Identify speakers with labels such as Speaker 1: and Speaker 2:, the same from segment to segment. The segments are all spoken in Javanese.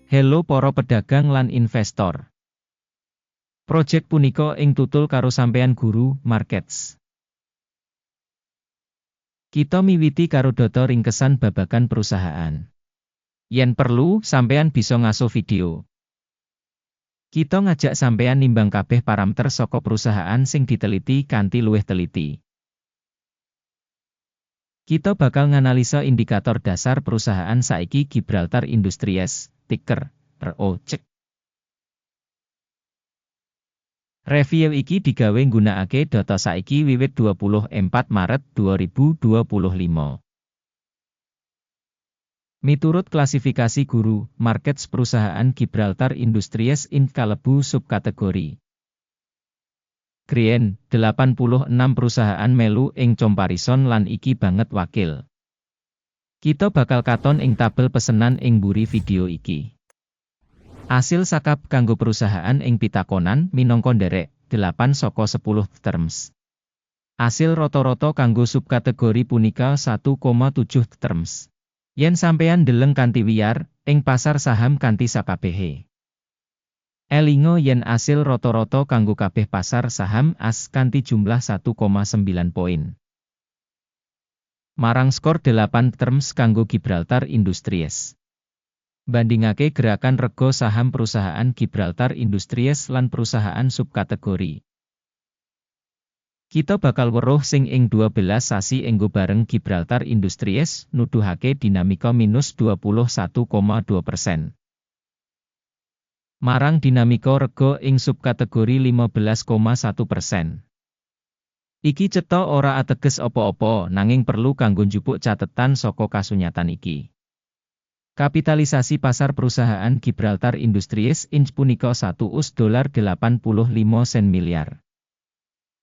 Speaker 1: Hello para pedagang lan investor. Project punika ing tutul karo sampean Guru Markets. Kita miwiti karo data ringkesan babagan perusahaan. Yen perlu, sampean bisa ngaso video. Kita ngajak sampean nimbang kabeh parameter saka perusahaan sing diteliti kanthi luwih teliti. Kita bakal nganalisa indikator dasar perusahaan saiki, Gibraltar Industries, ticker ROC. Review iki digawe nggunakake data saiki wiwit 24 Maret 2025. Miturut klasifikasi Guru Markets, perusahaan Gibraltar Industries Inc. kalebu subkategori Green, 86 perusahaan melu ing comparison lan iki banget wakil. Kita bakal katon ing tabel pesenan ing mburi video iki. Asil sakab kanggo perusahaan ing pitakonan minangka nderek, 8 saka 10 terms. Asil rata-rata kanggo subkategori punika 1,7 terms. Yen sampeyan ndeleng kanthi wiyar, ing pasar saham kanthi sakabehe. Elingo yen asil rata-rata kanggo kabeh pasar saham AS kanthi jumlah 1,9 poin. Marang skor 8 terms kanggo Gibraltar Industries. Bandingake gerakan rego saham perusahaan Gibraltar Industries lan perusahaan subkategori. Kita bakal weruh sing ing 12 sasi enggo bareng Gibraltar Industries nuduhake dinamika minus 21,2%. Marang dinamika rega ing subkategori 15,1%. Iki cetha ora ateges apa-apa, nanging perlu kanggo njupuk catetan saka kasunyatan iki. Kapitalisasi pasar perusahaan Gibraltar Industries Inc. punika 1 US dolar 85 sen miliar.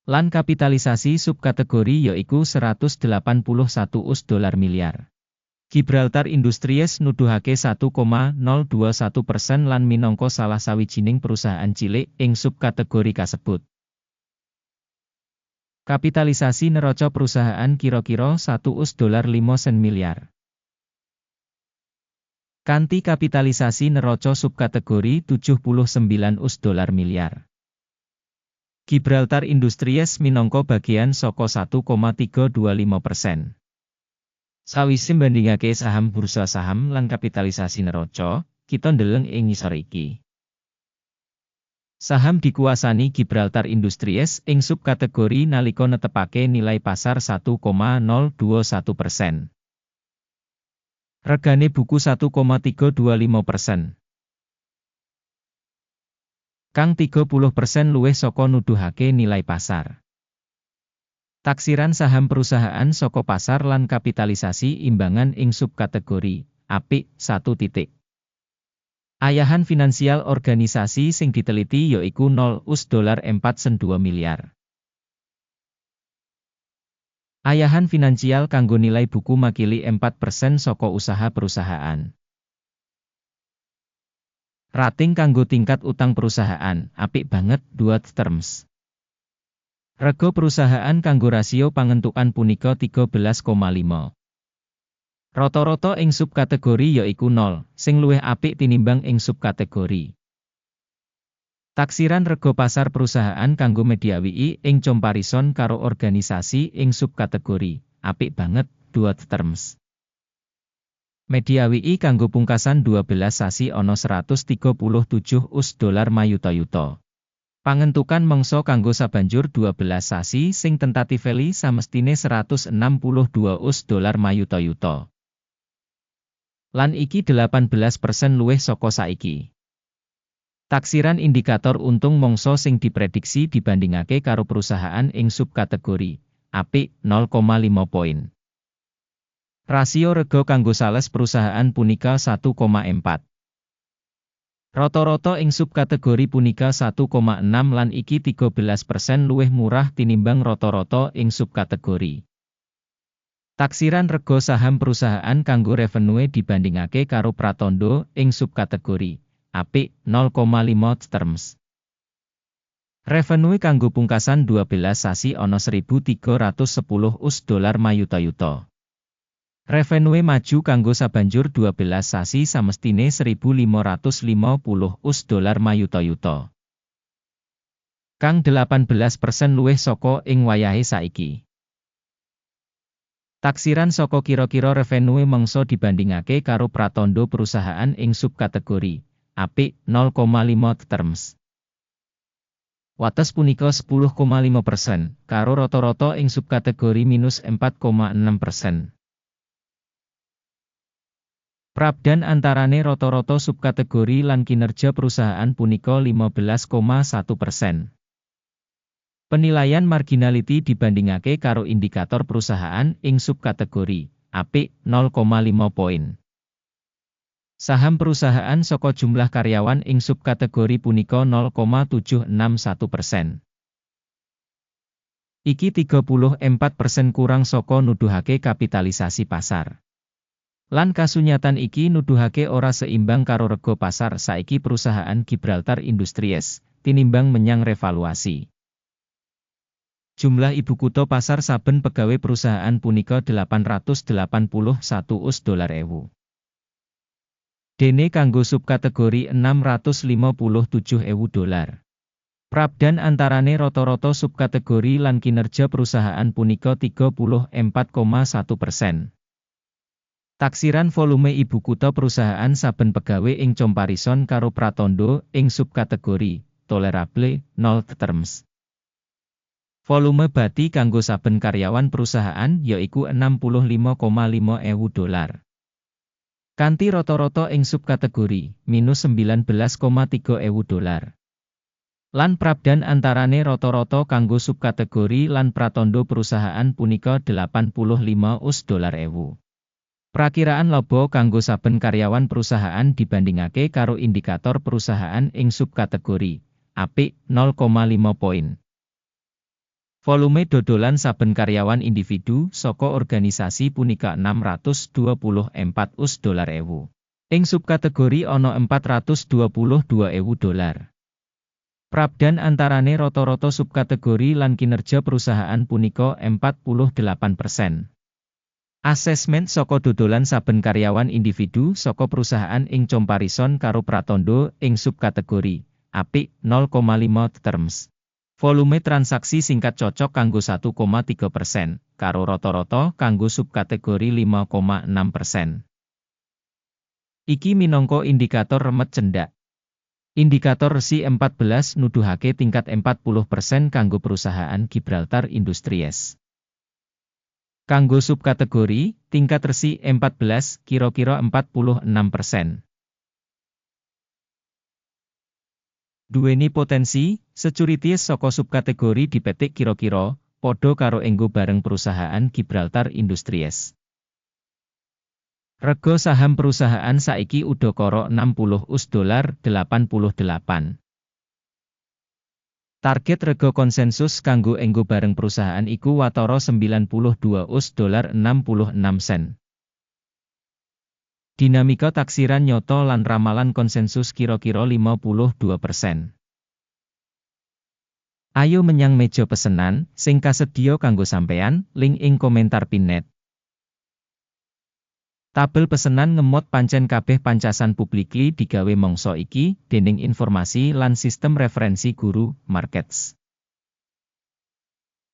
Speaker 1: Lan kapitalisasi subkategori yaiku 181 US dolar miliar. Gibraltar Industries nuduhake 1,021% lan minangka salah sawijining perusahaan cilik ing subkategori kasebut. Kapitalisasi neraca perusahaan kira-kira 1 US dolar 5 sen miliar. Kanthi kapitalisasi neraca subkategori 79 US dolar miliar. Gibraltar Industries minangka bagian saka 1,325%. Sawise mbandingake saham bursa saham lan kapitalisasi neraca, kita ndeleng ing ngisor iki. Saham dikuasani Gibraltar Industries ing subkategori nalika netepake nilai pasar 1,021%. Regane buku 1,325%. Kang 30% luwih saka nuduhake nilai pasar. Taksiran saham perusahaan saka pasar lan kapitalisasi imbangan ing subkategori apik 1 titik. Ayahan finansial organisasi sing diteliti yaiku 0 US dolar 4 sen 2 miliar. Ayahan finansial kanggo nilai buku makili 4% saka usaha perusahaan. Rating kanggo tingkat utang perusahaan, apik banget, 2 terms. Rego perusahaan kanggo rasio pangentukan punika 13,5. Rata-rata ing subkategori yaiku 0, sing luwih apik tinimbang ing subkategori. Taksiran rego pasar perusahaan kanggo mediawi ing comparison karo organisasi ing subkategori, apik banget, 2 terms. Mediawi kanggo pungkasan 12 sasi ana 137 US dolar mayuta-yuta. Pangentukan mangsa kanggo sabanjur 12 sasi sing tentatively samestine 162 US dolar mayuta-yuta. Lan iki 18% luwih saka saiki. Taksiran indikator untung mangsa sing diprediksi dibandingake karo perusahaan ing subkategori apik 0,5 poin. Rasio rega kanggo sales perusahaan punika 1,4. Rata-rata ing subkategori punika 1,6 lan iki 13% luwih murah tinimbang rata-rata ing subkategori. Taksiran rega saham perusahaan kanggo revenue dibandingake karo pratandha ing subkategori apik 0,5 terms. Revenue kanggo pungkasan 12 sasi ana 1.310 US dolar mayuta-yuta. Revenue maju kanggo sabanjur 12 sasi samestine 1.550 US dolar mayuta-yuta. Kang 18% luwih saka ing wayahe saiki. Taksiran saka kira-kira revenue mangsa dibandingake karo pratandha perusahaan ing subkategori apik 0,5 terms. Wates punika 10,5%, karo rata-rata ing subkategori minus 4,6%. Prabedan antarane rata-rata subkategori lan kinerja perusahaan punika 15,1%. Penilaian marginality dibandingake karo indikator perusahaan ing subkategori apik 0,5 poin. Saham perusahaan saka jumlah karyawan ing subkategori punika 0,761%. Iki 34% kurang saka nuduhake kapitalisasi pasar. Lan kasunyatan iki nuduhake ora seimbang karo rega pasar saiki perusahaan Gibraltar Industries, tinimbang menyang revaluasi. Jumlah ibu kutha pasar saben pegawe perusahaan punika 881 US dolar ewu. Dene kanggo subkategori 657 ewu dolar. Prabedan antarane rata-rata subkategori lan kinerja perusahaan punika 34,1%. Taksiran volume ibu kutha perusahaan saben pegawe ing comparison karo pratandha ing subkategori tolerable 0 terms. Volume bati kanggo saben karyawan perusahaan yaiku 65,5 ewu dolar. Kanthi rata-rata ing subkategori minus 19,3 ewu dolar. Lan prabedan antarane rata-rata kanggo subkategori lan pratandha perusahaan punika 85 US dolar ewu. Prakiraan laba kanggo saben karyawan perusahaan dibandingake karo indikator perusahaan ing subkategori apik 0,5 poin. Volume dodolan saben karyawan individu saka organisasi punika 624 US dolar ewu. Ing subkategori ana 422 ewu dolar. Prabedan antarane rata-rata subkategori lan kinerja perusahaan punika 48%. Asesmen saka dodolan saben karyawan individu saka perusahaan ing comparison karo pratandha ing subkategori apik 0,5 terms. Volume transaksi singkat cocok kanggo 1,3%, karo rata-rata kanggo subkategori 5,6%. Iki minangka indikator remet cendak. Indikator RSI 14 nuduhake tingkat 40% kanggo perusahaan Gibraltar Industries. Kanggo subkategori, tingkat RSI 14 kira-kira 46%. Duweni potensi, securities saka subkategori dipetik kira-kira padha karo enggo bareng perusahaan Gibraltar Industries. Rega saham perusahaan saiki udakara 60 US dolar 88. Target rega konsensus kanggo enggo bareng perusahaan iku watara 92 US dolar 66 sen. Dinamika taksiran nyata lan ramalan konsensus kira-kira 52%. Ayo menyang meja pesenan, sing kasedhiya kanggo sampean, link ing komentar pinned. Tabel pesenan ngemot pancen kabeh pancasan publicly digawe mangsa iki dening informasi lan sistem referensi Guru Markets.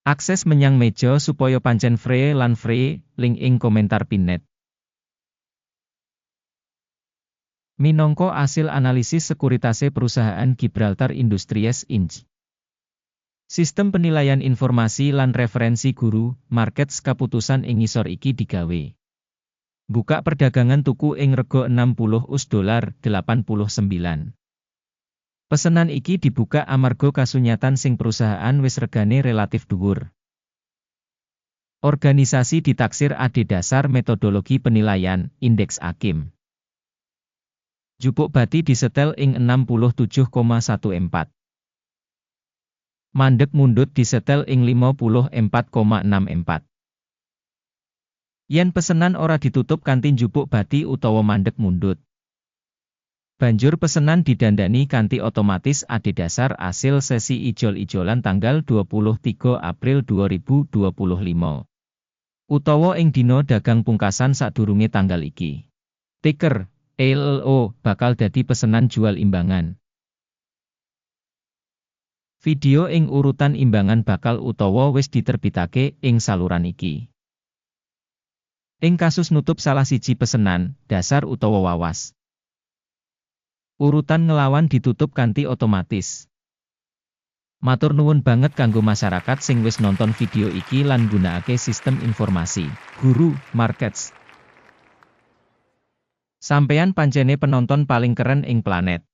Speaker 1: Akses menyang meja supaya pancen free lan free, link ing komentar pinned. Minangka asil analisis sekuritase perusahaan Gibraltar Industries Inc. Sistem penilaian informasi lan referensi Guru Markets kaputusan ing ngisor iki digawe. Buka perdagangan tuku ing rega 60 US dolar 89. Pesenan iki dibuka amarga kasunyatan sing perusahaan wis regane relatif dhuwur. Organisasi ditaksir adhedhasar metodologi penilaian, indeks Akim. Jupuk bati disetel ing 67,14. Mandek mundut disetel ing 54,64. Yen pesenan ora ditutup kanthi njupuk bati utawa mandek mundut. Banjur pesenan didandani kanthi otomatis adhedhasar asil sesi ijol-ijolan tanggal 23 April 2025. Utawa ing dina dagang pungkasan sadurunge tanggal iki. Ticker ELO bakal dadi pesenan jual imbangan. Video ing urutan imbangan bakal utawa wis diterbitake ing saluran iki. Ing kasus nutup salah siji pesenan, dasar utawa wawas, urutan ngelawan ditutup kanthi otomatis. Matur nuwun banget kanggo masyarakat sing wis nonton video iki lan nggunakake sistem informasi Guru Markets. Sampeyan pancene penonton paling keren ing planet.